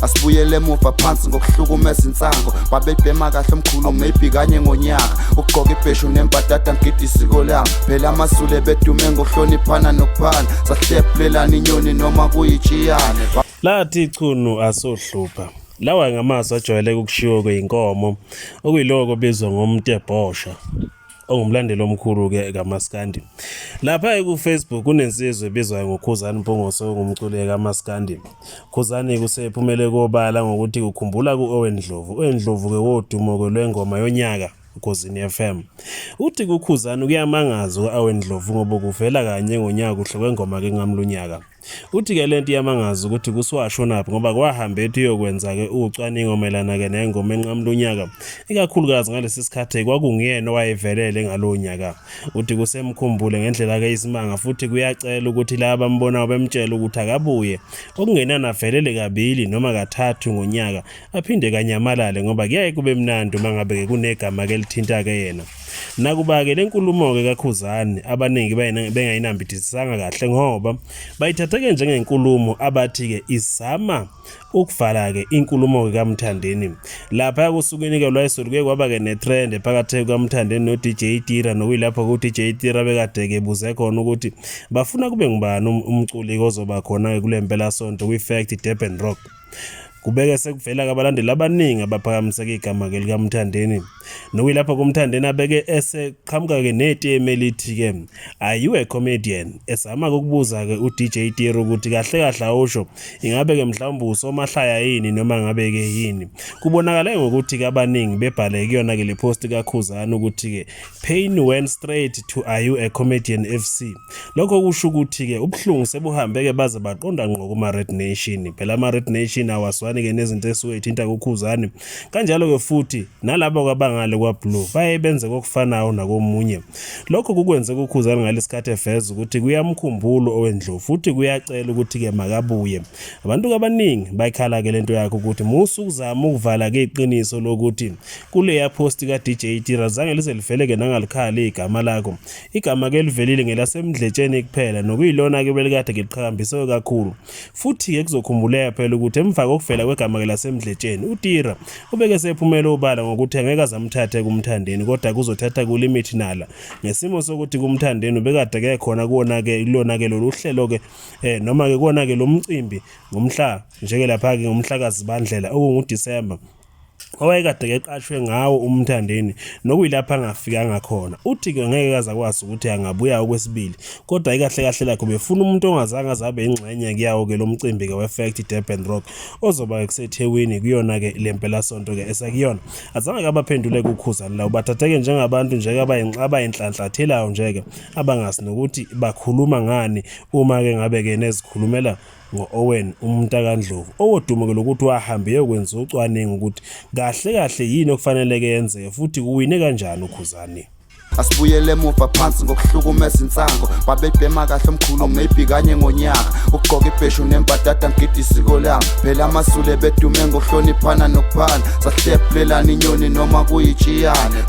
Asibuyele emuva phansi ngokuhlukumeza insango. Babebhema kahle omkhulu, maybe kanye ngonyaka. Ukugqoka ibheshu nembadada, ngigida isiko lami. Phela amaZulu bedume ngokuhloniphana nokuphana, sahlephulelana inyoni noma kuyitshiyane. Lathi ichunu asohlupha. Lawa ngamazwi ajwayeleke ukushiwo kweyinkomo, okuyiloko obizwa ngomtebhosha, ongumlandeli omkhulu-ke kaMaskandi. Lapha ku-Facebook kunensizwa ebizwayo ngoKhuzani Mpungose, ongumculi kaMaskandi. Khuzani kusephumele kobala ngokuthi ukhumbula ku-Owen Ndlovu. Owen Ndlovu-ke wodumo-ke lwengoma yonyaka Ukhozini FM. Uthi kuKhuzani kuyamangaza u-Owen Ndlovu ngoba kuvela kanye ngonyaka kuhle kwengoma ke ngamlunyaka. Uthi-ke lento iyamangaza ukuthi kusuwashonaphi ngoba kwahamba ethi uyokwenza-ke ucwaningo mayelana-ke nengoma enqamula unyaka, ikakhulukazi ngalesi sikhathi kwakunguyena owayevelele ngalowo nyaka. Uthi kusemkhumbule ngendlela-ke isimanga futhi kuyacela ukuthi laba abambonayo bemtshele ukuthi akabuye okungenani avelele kabili noma kathathu ngonyaka aphinde kanyamalale ngoba kuyaye kube mnandi uma ngabe-ke kunegama-ke elithinta-ke yena. Nakuba-ke le nkulumo-ke kaKhuzani abaningi bengayinambithisisanga kahle ngoba bayithatha-ke njengenkulumo abathi-ke izama ukuvala-ke inkulumo-ke kaMthandeni. Lapha kusukwini-ke lwayisulu kuye kwaba-ke ne-trend phakathi kukaMthandeni no-DJ Tira, nokuyilapho ku-DJ Tira bekade-ke buze khona ukuthi bafuna kube ngubani umculi ozoba khona-ke kule mpelasonto kwi-Fact Durban Rock. Kubeke sekuvela abalandeli abaningi abaphakamiseka igama-ke likaMthandeni, nokuyilapho kuMthandeni abeke eseqhamuka-ke netemu elithi-ke "Are you a comedian?" Ezama-ke ukubuza-ke u-DJ Tira ukuthi kahle kahle awusho ingabe-ke mhlawumbe usomahlaya yini noma ngabe-ke yini. Kubonakale ngokuthi-ke abaningi bebhale kuyona-ke le post kaKhuzani ukuthi-ke "Pain went straight to are you a comedian FC." Lokho kusho ukuthi-ke ubuhlungu sebuhambe-ke baze baqonda ngqo kuma-Red Nation. Phela ama-Red Nation awaswani-ke nezinto esuke ey'thinta kuKhuzani. Kanjalo-ke futhi nalabo abangale kwa-Blue baye benze kokufanayo nakomunye. Lokho kukwenze kuKhuzani ngalesikhathi eveza ukuthi kuyamkhumbula oweNdlovu futhi kuyacela ukuthi-ke makabuye. Abantu abaningi bayikhala-ke lento yakhe ukuthi musa ukuzama ukuvala-ke iqiniso lokuthi kuleya post ka-DJ Tira zange lize livele-ke nangalikhala igama lakho. Igama-ke elivelile ngelasemdletsheni kuphela, nokuyilona-ke belikade liqhakambiswe kakhulu. Futhi-ke kuzokhumbuleka phela ukuthi emva kokuvela kwegama-ke lasemdletsheni, uTira ubeke sephumela obala ngokuthi angeke aze amthathe kuMthandeni kodwa kuzothatha kuLimit Nala, ngesimo sokuthi kuMthandeni ubekade ke khona kuwona-ke kulona-ke lolu hlelo-ke noma-ke kuwona-ke lo mcimbi ngomhla njeke lapha-ke ngomhla kaZibandlela okunguDisemba, owayekade keqashwe ngawo uMthandeni, nokuyilapho angafikanga khona. Uthi-ke ngeke aze akwazi ukuthi angabuya okwesibili, kodwa ikahle kahle lakhe ubefuna umuntu ongazange aze abe ingxenye kuyawo-ke lo mcimbi-ke we-Fact Durban Rock ozoba-ke kuseThekwini kuyona-ke le mpelasonto-ke esakuyona. Azange-ke abaphendule kuKhuzani lawo, bathatheke njengabantu nje abayinhlanhlathelayo nje-ke abangazi nokuthi bakhuluma ngani uma-ke ngabe-ke nezikhulumela ngo-Owen uMntakandlovu owodumo-ke lokuthi wahambe eyokwenza ucwaningo ukuthi kahle kahle yini okufaneleke yenzeke futhi kuwine kanjani uKhuzani. Asibuyele emuva phansi ngokuhlukumeza insango. Babebhema kahle omkhulu, maybe kanye ngonyaka. Ukugqoka ibheshu nembadada, ngigida isiko lami. Phela amaZulu bedume ngokuhloniphana nokuphana, sahlephulelana inyoni noma kuyitshiyane.